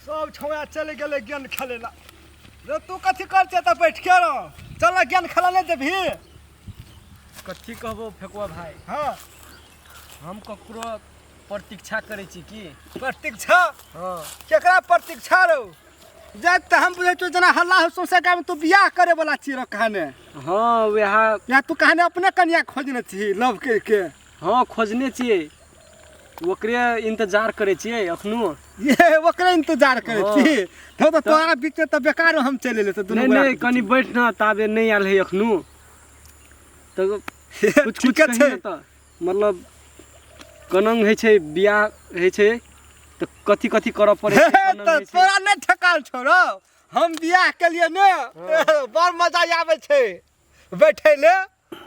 सब छौड़ा चलि गेलै गेन खेलै ला। रे तू कथी कर छै तऽ बैठ के रह, चल ना गेन खेला नहि देबही। कथी कहबो फेकुआ भाई? हाँ। हम ककरो प्रतीक्षा करै छी की? प्रतीक्षा? हाँ। केकरा प्रतीक्षा रौ? जाइत तऽ हम बुझै छियौ जेना हल्ला हो सौंसे गाममे, तू बियाह करे वाला छी रौ कहने। हाँ वएह। या तू कहने अपने कनिया खोजने छी लव के के? हाँ खोजने छियै, ओकरे इंतजार करै छियै अखनो। ये ओकरे इंतजार करै हाँ। छी? तो तऽ तोरा बीच में तऽ बेकार हम चलि एलियै तऽ दुनू नहि गोरा नहि के कनि बीच बैठ ना, ताबे नहि आयल है अखनो तऽ में। कुछ कुछ ठीके कही छै। ने तऽ मतलब कनंग होइ छै, बियाह होइ छै तऽ कथी कथी करऽ पड़ै हे छै, कनंग तऽ होइ छै। तोरा नहि ठेकाल छौ रौ, हम बियाह केलियै ने, बड़ मजा आबै छै बैठै ले,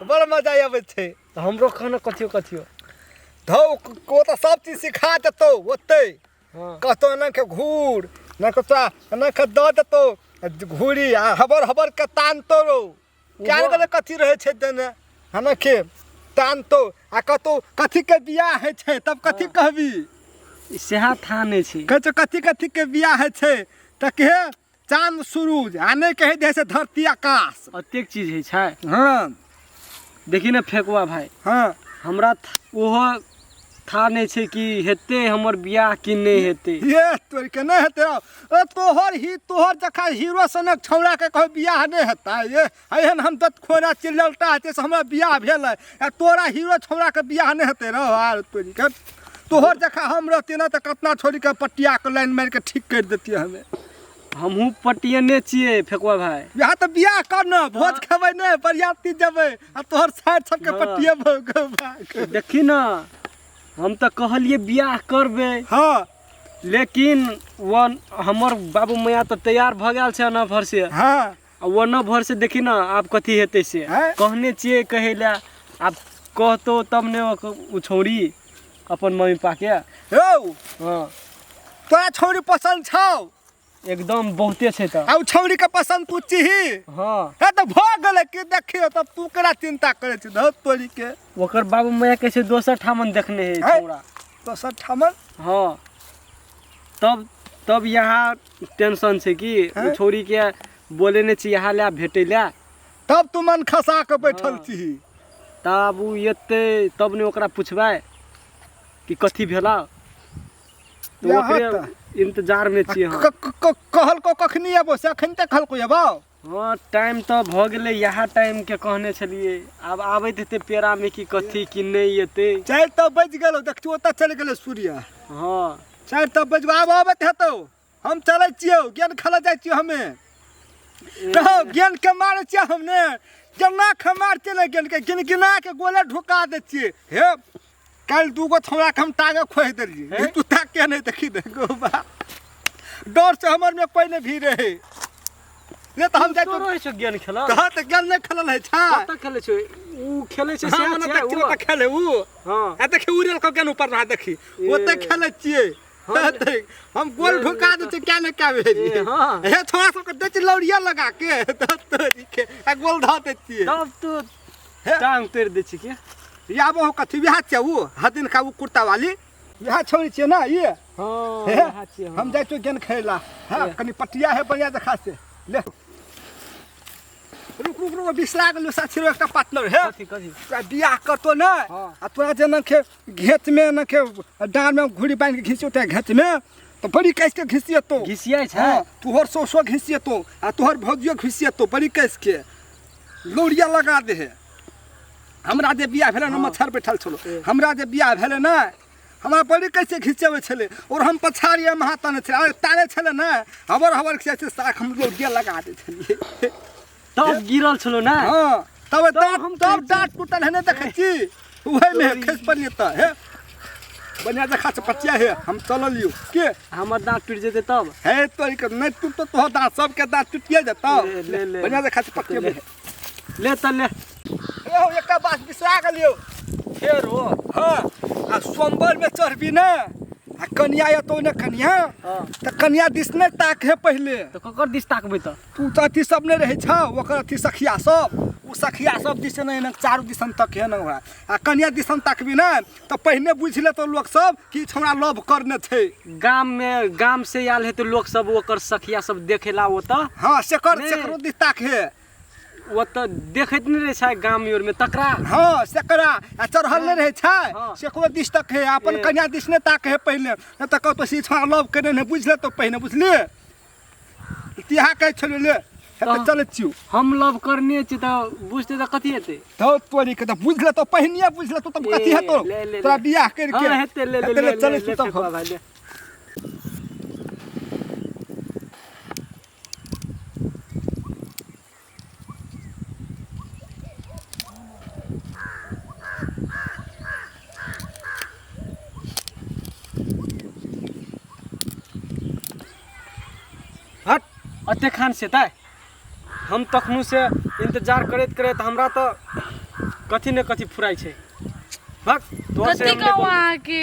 बड़ मजा आबै छै। तऽ हमरो कहना कथियो कथियो। धौ को तऽ सब चीज सिखा देतौ ओतै। हाँ। कहतौ एना के घूर ना के तोरा एना के दऽ देतौ घूरी आ हबर हबर के तानतौ रौ। क्या गेलै कथी रहै छै देने हना के तानतौ आ कहतौ कथी के बियाह होइ छै, तब कथी कहबी? सेहा था नहि छै। कहै छौ कथी कथी के बियाह होइ छै तऽ कहे चाँद सूरज, आ नहि कहै दे से धरती आकाश। अतेक चीज होइ छै? हाँ। देखी ने फेकुआ भाई। हाँ। हमरा ओहो था नहि छै कि हेतै हमर बियाह कि नहि हेतै। ये तोर के नहि हेतै रौ। ओ तोहर ही तोहर जखा हीरो सनक छौड़ा के कहो बियाह नहि हेतै। ये एहन हम दत खोरा चिल्लटा हेतै से हमरा बियाह भेलै, आ तोरा हीरो छौड़ा के बियाह नहि हेतै रौ। आर तोरी के तोहर जखा हम रहतियै ने तऽ कतना छोड़ी के पटिया के लाइन मारि के ठीक करि देतियै हमे। हमहूँ पटियने छियै फेकुआ भाई। यहाँ तऽ बियाह कर ने, भोज खेबै ने, बरियाती जेबै आ तोहर साइड सबके हाँ। पटियेबौ। देखी ने, हम तऽ कहलियै बियाह करबै। हाँ। लेकिन वन हमर बाबू मैया तऽ तैयार भऽ गेल छै एना भर से। हाँ। आ ओना भर से देखी ने आब कथी हेतै से। हैं? कहने छियै कहै लए, आब कहतौ तब ने ओ छौड़ी अपन मम्मी पापा के। रौ। हाँ। तोरा छौड़ी पसन्द छौ? एकदम बहुते छै तऽ। आ उ छौड़ी के पसन्द तू चिही? हाँ। हे तऽ भऽ गेलै कि देखियौ, तब तू केना चिंता करै छी धौ तोरी के। ओकर बाबू मैया कहै छै दोसर ठामन देखने है हैं? छौड़ा। दोसर ठामन? हाँ। तब यहाँ टेंशन छै कि हैं? ओ छौड़ी के बोले नहि छी यहाँ लए भेटै लए। तब तू मन खसा के बैठल हाँ। छी। तब उ एतै तब ने ओकरा पुछबै कि कथी भेला। तऽ यहाँ ओकरे तऽ। इंतजार में छी हम। कहलको कखनी एबो से? अखन तक कहलको एबो? हाँ टाइम तऽ भऽ गेलै, इएह टाइम के कहने छलियै, आब आबैत हेतै पेड़ा में कि कथी कि नहि एतै। 4 तऽ बजि गेलौ, देखियौ ओतऽ चलि गेलै सूर्य। हाँ। 4 तऽ बजि गेलौ, आब आबैत हेतौ। हम चलै छियौ, गेन खेलऽ जाइ छियौ हमे। रहो, गेन के मारै छियै हमने, केना के मारते ने गेन के, गिन गिना के गोले ढुका दै छियै। हे काल्हि दूगो छौड़ा के हम टांगे खोहि देलियै। हे? तू ताक के नहि देखी दे गो बा, डर से हमर में कोई नहीं भी रहे। ले तऽ हम जाइ तोरो होइ छौ गेन खेलल? तऽ तऽ गेन नहि खेलल होइ छै। कतऽ खेलै छौ? उ खेलै छै हाँ, सएह मने छै, देखी उ? ओतऽ खेले उ। हाँ। आ देखी उड़ेल के गेन ऊपर रहा देखी। ए। ओतऽ खेलै छियै। हाँ। देख, हम गोल ले, ढुका ले, दै छियै, क्या ने क्या भेल। ए, हाँ। हे छोड़ा सबके दै छियै लौरिया लगा के, तऽ तोरी के, आ गोल धऽ दै छियै। तब तू हे। टांग तोड़ि दै छियै की? याबो हो कथी बियाह छियै उ? हदिन का उ कुर्ता वाली? इएह छौड़ी छियै ने ई? हाँ, हे, इएह छियै, हाँ। हम जाइ छियौ गेन खेला। हाँ, ले। कनि पटिया है बढ़िया देखा से। ले। रुक, रुक, रुक, बिसरा गेलौ साथी रौ, एकटा पार्टनर हे। कथी, कथी? तोरा बियाह करतो ने, हाँ। आ तोरा जेना के घेच में ना के डाँड़ में घुड़ी बान्हि के घिसियो ते घेच में, तऽ बड़ी कसि के घिसियतो। घिसियाइ छै? हाँ, तोहर सौसो घिसियतो आ तोहर भौजियो घिसियतो, बड़ी कसि के। लौरिया लगा दे हे। हमरा जे बियाह भेलै ने, हाँ। मच्छर बैठल छलो। ए। हमरा जे बियाह भेलै ने, हमरा बड़ी कैसे घिचेबै छलै, और हम पछाड़िए में हाथ ताने छलै, अरे ताने छलै ने, हबर हबर खिचै छै, साख हम लौरिया लगा दै छलियै। तब गिरल छलो ने? हाँ, तब तब दाँत, हम तब कहै छी। दाँत टूटल है ने, देखै छी? उहे में तोरी। खसि पड़लियै तऽ, हे। बढ़िया देखा से पटिया हे, हम चललियौ। के? हमर दाँत टूटि जेतै तब? हे, तोरी के नहि टूटतो तोहर दाँत, सबके दाँत टूटिए जेतौ। ले, ले, ले। बढ़िया देखा से पटिया ले। हे। ले तऽ ले। ए हौ, एकटा बात बिसरा गेलियौ। फेर हो? हाँ, आ सोमवार में चढ़बी ने, आ कनिया एतौ ने कनिया हँ तऽ कनिया दिस नहि ताक हे पहिले। तऽ ककर दिस ताकबै तऽ? तू तऽ अथी सब नहि रहै छौ, ओकर अथी सखिया सब, ओ सखिया सब दिस नहि एना चारू दिसन तक हे ने ओकरा। आ कनिया दिसन ताकबी ने तऽ पहिने बुझि लेतौ लोक सब कि ई छौड़ा लव करने छै। गाम मे गाम से आयल हेतै लोक सब, ओकर सखिया सब देखेला ओतऽ। हँ, सेकर नहि। सेकरो दिस ताक हे। ओतऽ देखैत नहि रहै छै गाम your मे तकरा। हँ, सेकरा आ चढ़ल नहि रहै छै। हँ। सेकरो दिस तक हे, अपन ए। कनिया दिस नहि ताक हे पहिले, नहि तऽ कहतौ से ई छौड़ा लव केने नहि, बुझि लेतौ पहिने, बुझलियै? तिहा कहै छलियौ ले हे तऽ तऽ- चलै छियौ। हम लव करने छी तऽ बुझतै तऽ कथी हेतै? धौ तोरी के, तऽ बुझि लेतौ पहिनिये, बुझि लेतौ तब कथी ए, हेतौ? ले, ले, तोरा ले। बियाह करिके हँ हेतै, ले ले। हेतै, ले ले, चलै ले छी ले तब। फेकुआ भाइ ले। हट अते खान से ताय हम तखनु से इंतजार करैत करैत हमरा तऽ कथी ने कथी फुराइ छै। भक तोहर से कथी हम नहि कहू बोलबै। अहाँके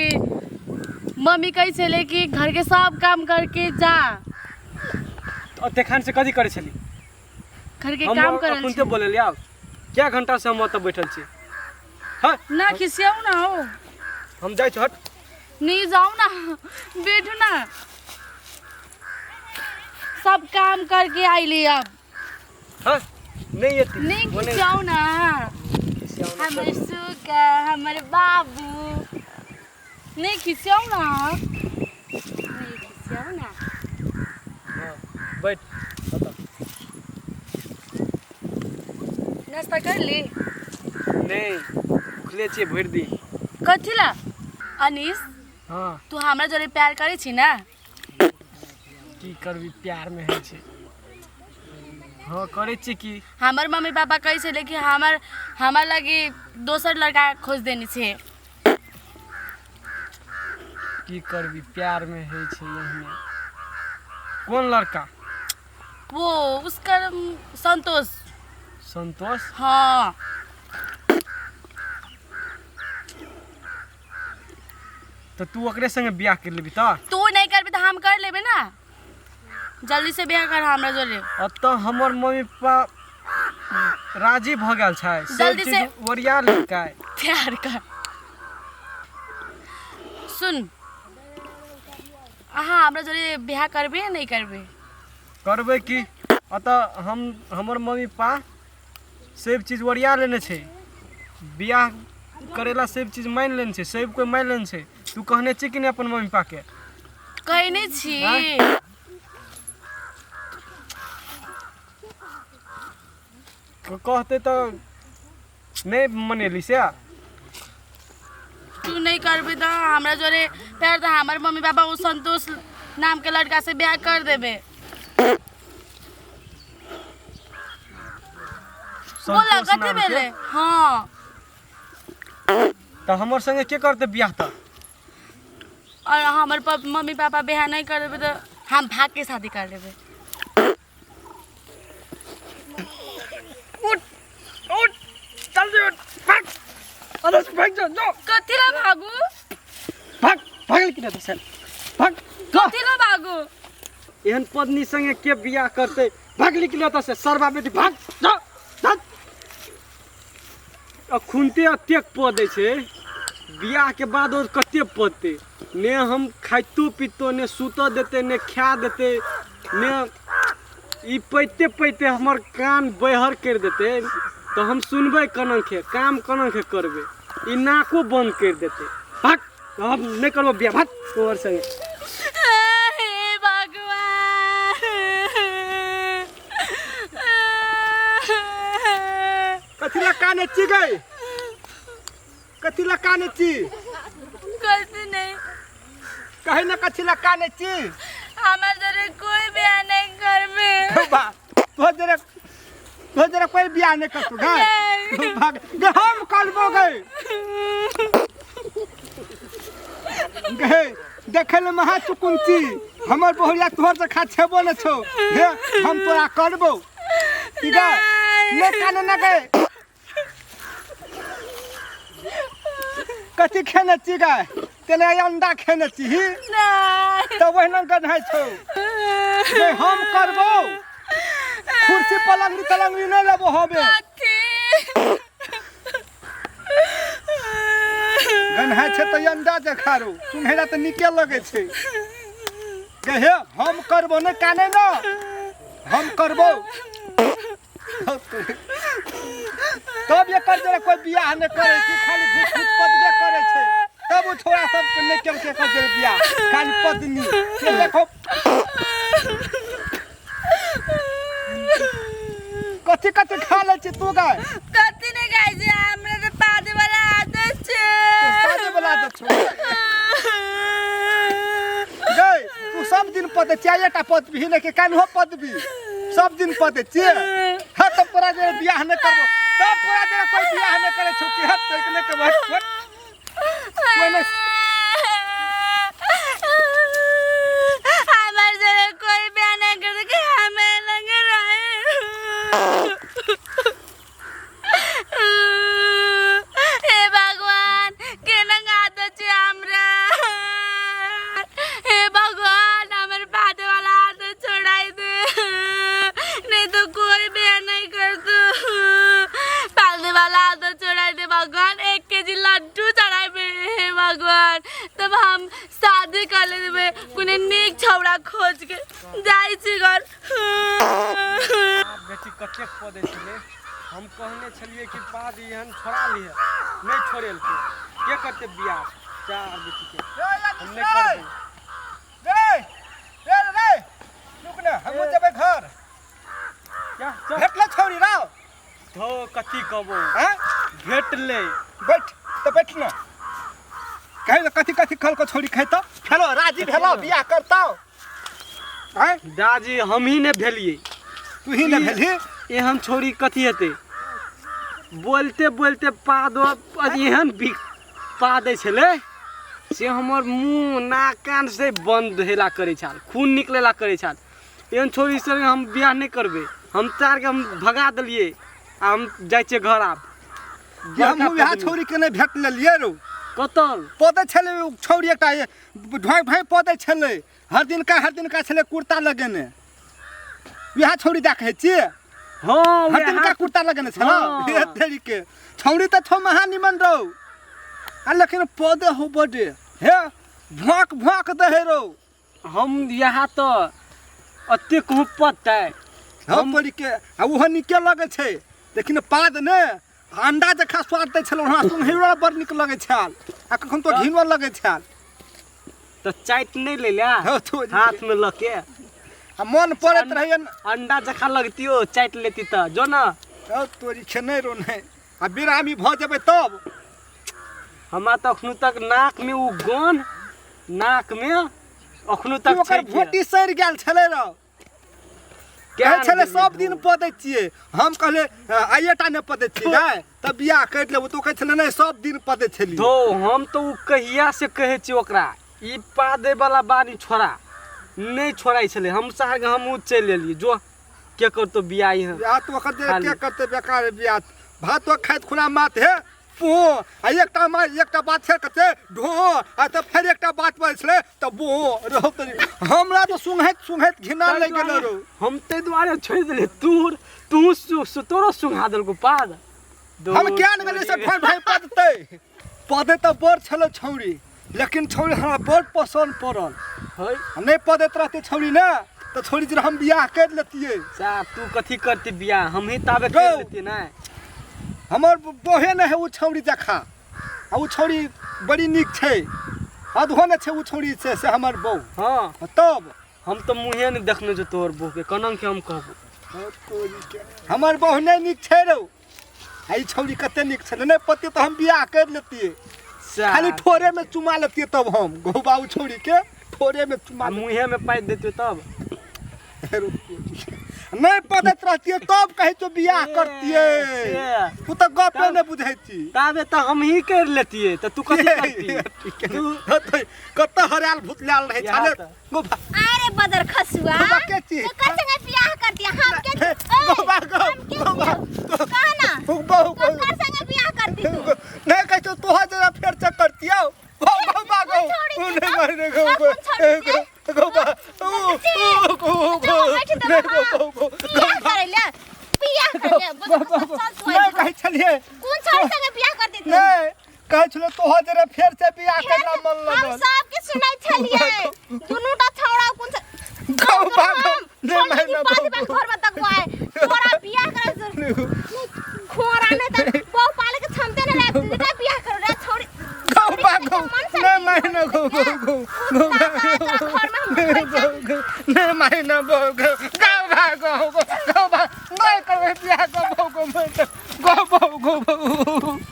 मम्मी कहै छलै कि घरके सब काम करके जा। अते खान से कथी करै छली? घरके हम काम करल अखुनते छी। बोललियै आब क्या घंटा से हम ओतऽ बैठल छी। हँ ना खिसियाउ ना हो। हम जाइ छी, हट। नहीं जाओ ना, बैठू ना, सब काम करके आइली अब। हँ नहि एती। नहीं वो नहीं। खिसियाउ ना। खिसियाउ ना। हमर सुगा, हमर बाबू, नहीं खिसियाउ ना, नहीं खिसियाउ ना। हँ, बैठ बता। नाश्ता कर ली? नहि, भुखले छियै भरि दिन। कथी ला अनीस? हँ। तू हमरा जोरे प्यार करै छी ना? की करबी, प्यारमे होइ छै। हँ, करै छियै की। हमर मम्मी पापा कहै छलै कि हमर हमरा लागी दोसर लड़का खोज देने छै। की करबी, प्यारमे होइ छै एहने। कोन लड़का? वो उसका संतोष। संतोष? हाँ। तऽ तू ओकरे संगे बियाह कर लेबी तऽ? तू नहीं करबी तऽ हम कर लेबे ना। जल्दी से बियाह कर हमरा जोरे। एतऽ हमर मम्मी पापा राजी भऽ गेल छै सब। जल्दी चीज से- ओरिया लेलकै। प्यार कर। सुन, अहाँ हमरा जोरे बियाह करबे या नहीं करबे? करबै की। एतऽ हम हमर मम्मी पापा सब चीज ओरिया लेने छै, बियाह करेला सब चीज मानि लेने छै, सब कोइ मानि लेने छै। तू कहने छी कि नहि अपन मम्मी पापा के? कहने छी। आँय? कहते तऽ नहि मनेली से। तू नहीं करबे तऽ हमरा जोरे प्यार तऽ हमर मम्मी पापा ओ संतोष नाम के लड़का से बियाह कर देबे। बोला संतोष कथी नाम के? भेलै? हाँ। तऽ हमर संगे के करतै बियाह तऽ? और हमर मम्मी पापा बियाह नहीं कर देबे तऽ हम भाग के शादी कर लेबे। उठ उठ, जल्दी उठ, भाग, अरे भाग, जो जो। कथी ला भागू? भाग, भागल कि नहि तऽ भाग जो। कथी ला भागू? एहन पत्नी संगे के बियाह करतै? भागली कि नहि से सरबा बेटी, भाग जा जा। अखुनते एतेक पदै छै, बियाहके बाद आओर कते पदतै ने। हम खाइतो पीतो ने, सुतऽ देतै ने, खा देतै ने। ई पैते पैते हमर कान बैहर करि देतै तऽ हम सुनबै केना के, काम केना के करबै? ई नाको बंद करि देतै। भाग, हम नहि करबो बियाह, भाग तोहर संगे। हे भगवान। कथी ला काने छी गई? कथी ला काने छी? गलती नहीं। कहे ना, कथी ला काने छी? हमार जरे कोई बियाह नहीं करबे। बा तोहर जरे कोई बियाह नहीं करतौ गई? नहीं। भाग गे, हम करबो गई। गे देखे ले महा चुकुन छी, हमर बहुरिया तोहर जखा छेबो न छौ। हे, हम तोरा करबो की गे? नहीं। ने काने ना गे। कथी खेने छी गे? तेना अंडा खेने छी नहीं तऽ ओहिना गन्हाइ छौ जे हम करबौ कुर्सी पलंगरी तलंगरी नहि लेबो हमे कथी गन्हाइ छै तऽ अंडा जखा रो सुनहेला तऽ नीके लगै छै गे हे हम करबो नहि काने न हम करबो तब एकर जरा कोई बियाह नहि करै छै खाली भूत भूत पदबे करै छै तब ओ छोरा सबके नहि केलकै एकर जरा बियाह खाली पत्नी से देखो कथी कथी खा लै छी तू गाय कथी नहि खाइ छै हमरा तऽ पादे वाला आदत छै पादे वाला आदत छौ गै तू सब दिन पदे चारिटा पदबी नहि के काल्हो पदबी सब दिन पदे छियै हँ तब तोरा जे बियाह नहि करबो तब तोरा जे कोई बियाह नहि करै छौ कि हट तोरा नहि करबो हट हट कोई नहि हमार जरे कोई बियाह नहीं कर के हमें लग रहे हे भगवान केना आदत छै हमरा हे भगवान हमर पादे वाला आदत छोड़ाई दे नहीं तो कोई बियाह नहीं करतो पादे वाला आदत छोड़ाई दे भगवान 1 केजी लड्डू चढ़ाई हे भगवान तब हम शादी कर लेबै कोनो नीक छौड़ा खोज के जाइ छी घर। बाप बेटी कतेक पदै छलै। हम कहने छलियै कि पाद एहन छोड़ा लिहे, नहि छोड़ेलकै। के करतै बियाह चार बेटीके? हम नहि करबै। रे रे रे रुक ने, हमहूँ जेबै घर। क्या चल। भेटलो छौड़ी राव? धो, कथी कहबो। हैं? भेटलै। बैठ तऽ बैठ ने, कहे ने कथी कथी कहलको छौड़ी खेतौ खेलो राजी भेलो बियाह करतौ आँय? दाजी, हमही नहि भेलियै। तू ही ने भेलही। एहन छोरी कथी हेतै? बोलते बोलते पादो एहन बिक पा दै छलै से हमर मुँह नाक कान से बंद हेला करै छल, खून निकलेला करै छल। एहन छोरी से हम बियाह नहि करबै। हम चारके हम भगा देलियै आ हम जाइ छियै घर आब। कि हमहूँ वएह छौड़ी के नहि भेट लेलियै रौ। कतल? पदै छलै ओ छौड़ी एकटा ढोइ ढोइ पदै छलै हर दिनका, हर दिनका छलै कुर्ता लगेने। वएह छौड़ी दए कहै छियै? हँ। हर दिनका कुर्ता लगेने छल। हँ। हे तेरी के, छौड़ी तऽ छौ महा निमन रौ आ लेकिन पौधे हो बडे हे भौंक भौंक दहे रौ। हम यहाँ तऽ एते कहूँ पतै। हम तोरी के, आ ओहो नीके लगै छै लेकिन पाद ने अंडा जखा स्वाद दै छल। हमरा सुनहैरो बड़ नीक लगै छल आ कखन तो घिनो लगै छल। तऽ चाटि नहि लै ले। हँ, तोरी के। हाथमे लऽ के। आ मन पड़ैत रहैए। अंडा जखा लगतियो चाटि लेती तऽ जो ने। हौ तोरी के, नहि रो नहि, आ बिरामी भऽ जेबै तब। हमरा तऽ अखनो तक नाकमे ओ गन नाकमे अखनो कि तक ओकर छै। भोटी सड़ि गेल छलै रौ। कहै छलै सब दिन पदै छियै। हम कहले आइए टा नहि पदै छियै गाय तब बियाह करि लेबो। तऽ ओ कहै छलै नहि, सब दिन पदै छलियै। धो, हम तऽ ओ कहिया से कहै छियै ओकरा, ई पादै वाला बानी छोड़ा, नहि छोड़ाइ छलै। हम साहब हमहूँ चलि एलियै। जो, के करतो बियाह यहाँ? बियाह तऽ ओकर जे खाली। के करतै बेकार बियाह? भात तो खाइत खुना मात हे पो आ एकटा मा एकटा बात छै कते ढो आ तऽ फेर एकटा बात बजै छलै तऽ बो रहो तरी। हमरा तऽ सुंघैत सुंघैत घिना लागि गेल रौ। हम ताहि दुआरे छोड़ि देलियै। तू तू तोरो सुंघा देलको पाद। हम क्या ने गेलियै से भाई भाई पदतै पदे तऽ बड़ छलै छौड़ी, लेकिन छौड़ी हमरा बड़ पसन्द पड़ल। है। आ नहि पदैत रहतै छौड़ी ने तऽ छौड़ी जे हम बियाह करि लेतियै। सा तू कथी करती बियाह? हमही ताबे गौ। कर लेती ने। हमर बोहे नहि है ओ छौड़ी जखा आ ओ छौड़ी बड़ी नीक छै, अधो नहि छै ओ छौड़ी से, से हमर बहू। हँ। तब हम तऽ मुँहे नहि देखने छौ तोहर बहू के, केना के हम कहबो? हमर बहू नहि नीक छै रौ, आ ई छौड़ी कते नीक छलै। नहि पति तऽ हम बियाह करि लेतियै। सा खाली ठोरे में चुमा लेतियै तब हम गौ बाबू छौड़ी के ठोरे में चुमा आ मुँहे में पाइप देतियो तब। नहीं पदैत रहतियै तब कहै छौ बियाह करतियै। से। तू तऽ गपे नहि बुझै छी। ताबे तऽ हमही कर लेतियै तऽ तू कथी करती तू? कतऽ हरायल भुतलायल रहै इएह छलै तऽ। गोबा। अरे बदर खसुआ। गोबा के छी? केकर संगे बियाह करती हम के? गोबा गो गोबा। कह ना। बहु। केकर संगे बियाह करती तू? नहीं कहै छौ तोहर जरा फेर चेक करतियौ। गो गोबा गो। तोहर जरे फेर से बियाह करला मन हम लगल। सब के सुनै छलियै, दुनू टा छौड़ा कोन से गौ भागो ने महीना पाँच बार घर में तकवाए तोरा बियाह करे खोरा ने त बहु पाले के क्षमता ने रह बेटा, बियाह करो रे छोड़ी। गौ भागो ने महीना गौ गौ गौ गौ तोरा घर में हम गौ गौ ने महीना गौ गौ गौ भागो गौ गौ भाग नहीं करबे बियाह, गौ गौ गौ गौ गौ गौ।